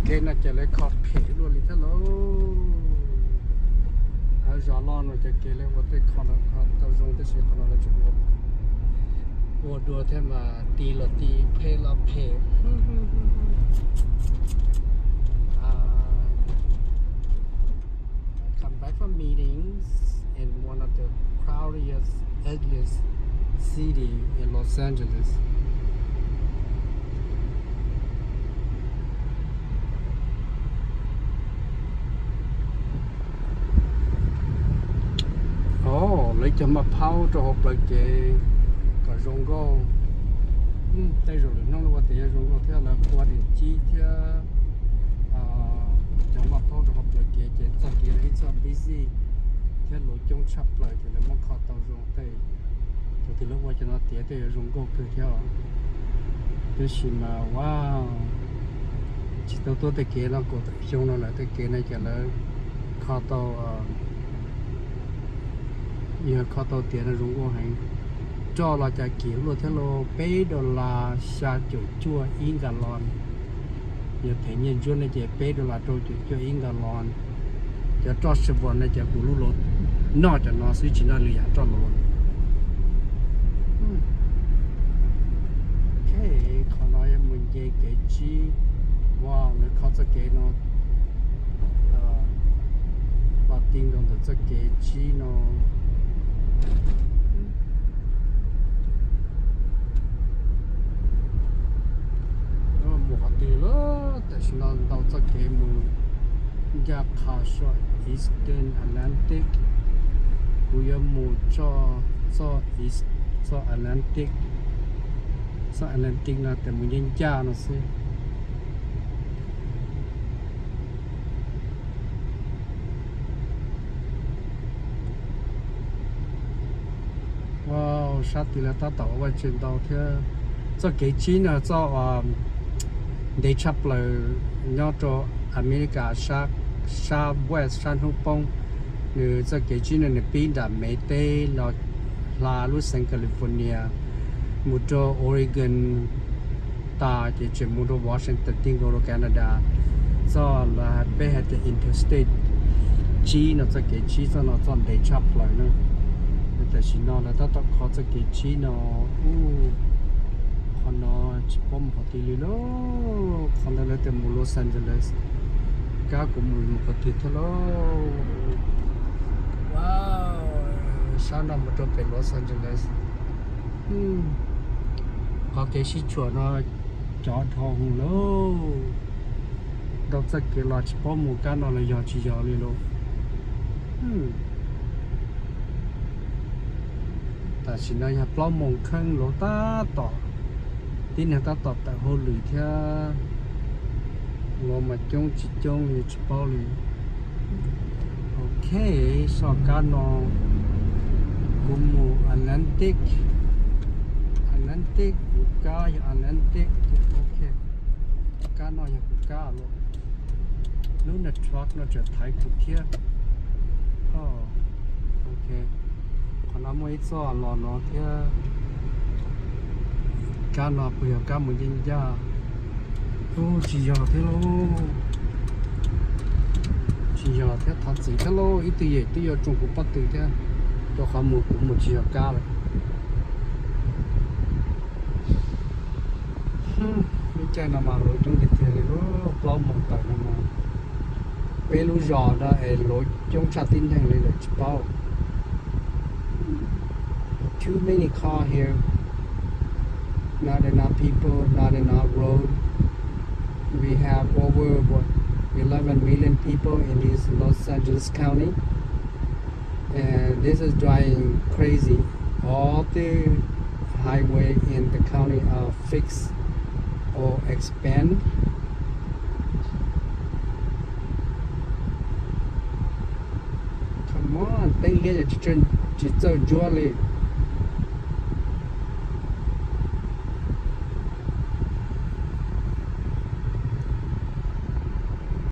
Kev no ces lawv kho phem luaj li thiab lauj. Zos loj no cov kev lawv ua tej kho no kho tau zoo tab sis qhov no lawv tseem ua dua thiab mas ti los ti, phem los phem. Come back from meetings in one of the crowdiest, ugliest city in Los Angeles. Lawv cov maj phaub rau hauv plawv kev kom zoo nkauj. Tej zaum lwm hnub lawv ua tias yuav zoo nkauj thiab lawv ua dees cib thiab cov maj phaub rau hauv plawv kev ces txoj kev ib txoj busy thiab luv coob tshaj plaws ces lawv muab kho tau zoo tej. Thaum twg lawv ua cov no tiav tej yuav zoo nkauj kawg thiab. Tab sis mas ua tsis tau tuaj tej kev no kaum tawm xyoo no lawm, tej kev no ces lawv kho tau, yog kho tau tiav no zoo nkauj heev. Roj los cas kim luaj thiab lauj, peb dollar xya caum cuaj ib nkas los. Yog them nyiaj ntsuab no ces peb dollar rau caum cuaj ib nkas los. Cov roj Chevron no ces kuv lub los noj cov no xwb tsis noj lwm yam roj los. Qhov no yog mus nce kev tsib, ua lawv kho txoj kev no los ti nkaus ntawm txoj kev tsib no. Mus qhov twg lawm, tam sim no ntau txoj kev mus ncaj qha soj Eastern Atlantic. Kuv yuav mus txoj, txoj East, txoj Atlantic. Txoj Atlantic no tes mus ncaj ncaj no xwb. Wow, sab tid lawv tab tom ua vaj tse ntau thiab. Txoj kev tsib no txoj ntev tshaj plaws nyob rau Amelikas sab west, sab hnub poob. Nws txoj kev tsib no nws pib nram Mev teb los hla lub xeev California mus rau Oregon tas ces tseem mus rau Washington ti nkaus rau Canada. Txoj lawv peb hais tias Interstate tsib no, txoj kev tsib txoj no txoj ntev tshaj plaws na. Tam sim no lawv tab tom kho txoj kev tsib no. Qhov no tsis paub mus qhov twg li lauj. Qhov ntawd lawv tias mus Los Angeles, kab kuv mus mus qhov twg thiab lauj. Sab no mus rau pem Los Angeles. Qhov kev sib tshuam no cov dhau hwv lauj. Ntau txoj kev los tsis paub mus kab no los yog tsis yog li lauj. Tam sim no yog plaub moos kheej lauj, tab tom tib neeg tab tom tawm hauj lwm thiab. Los mas coob tsis coob li tsis paub li. Ok, soj kab no kuv mus Atlantic. Atlantic, kuv kab yog Atlantic. Ok, kab no yog kuv kab lauj. Lub network no tseem thaiv kuv thiab. Ok, qhov no muaj ib txoj los no thiab. Kab no puas yog kab mus ncaj ncaj? Ub, tsis yog thiab lauj. Tsis yog thiab, thov txim thiab lauj. Ib tug yawm twb yuav tsoo kuv pob tw thiab, rau qhov mus kuv mus tsis yog kab lawm. Lub caij no mas luv coob tiag tiag li lauj, plaub moos tawm no mas. Peb lub zos no es luv coob tshaj tib neeg li lawm tsis paub. Too many car here. Not enough people, not enough road. We have over, what, eleven million people in this Los Angeles County. And this is driving crazy. All the highway in the county are fixed or expand. Come on, teeb liab tsis txawj ntsuab li.